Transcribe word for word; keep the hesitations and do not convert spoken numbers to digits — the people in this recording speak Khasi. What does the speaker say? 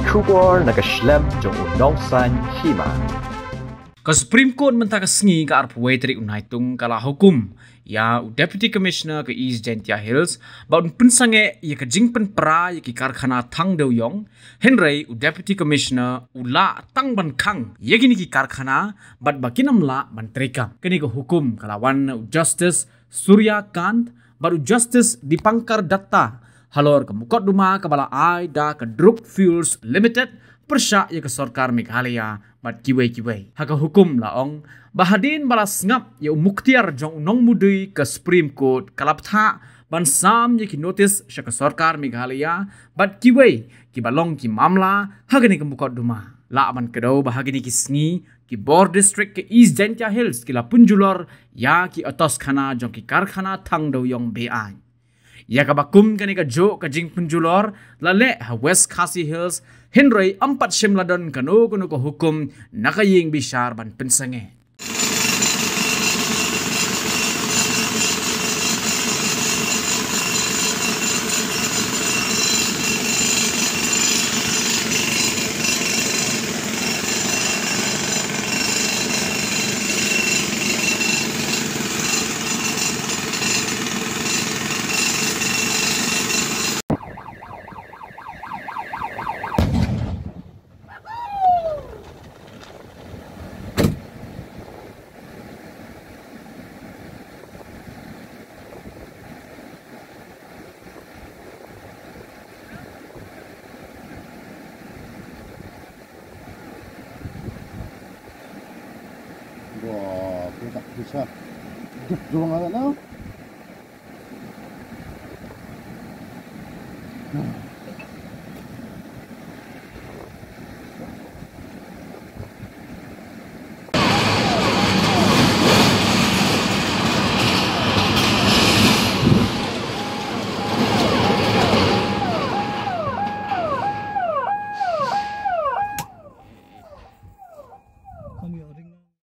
Khubor na ka shlem jong u nongsan hima. Ka Supreme Court mynta ka sngi ka arphew tarik u Naitung ka la hukum ïa u Deputy Commissioner ka East Jaintia Hills ba un pynsangeh ïa ka jingpynpra ïa ki karkhana thang dewïong, hynrei u Deputy Commissioner u lah tang ban khang ïa kine ki karkhana bad ba kin ym lah ban treikam. Kane ka hukum ka la wan na u Justice Surya Kant bad u Justice Dipankar Datta halor ka mukotduma kaba la ai da ka Druk Fuels Limited pyrshah ïa ka sorkar Meghalaya bad kiwei kiwei. Ha ka hukum la ong ba hadien ba la sngap ïa u muktiar jong u nongmudui, ka Supreme Court ka la bthah ban sam ïa ki notis sha ka sorkar Meghalaya bad kiwei kiba long ki mamla ha kane ka mukotduma. Lah ban kdew ba ha kine ki sngi ki bor district ka East Jaintia Hills ki la pynjulor ïa ki atos khana jong ki karkhana thang dewïong be-aiñ. Ïa kaba kum kane kajuh ka jingpynjulor la leh ha West Khasi Hills, hynrei ym pat shym la don kano kano ka hukum na ka ïing bishar ban pynsangeh. Wah, aku tak bisa. Duh, dorong agak tau.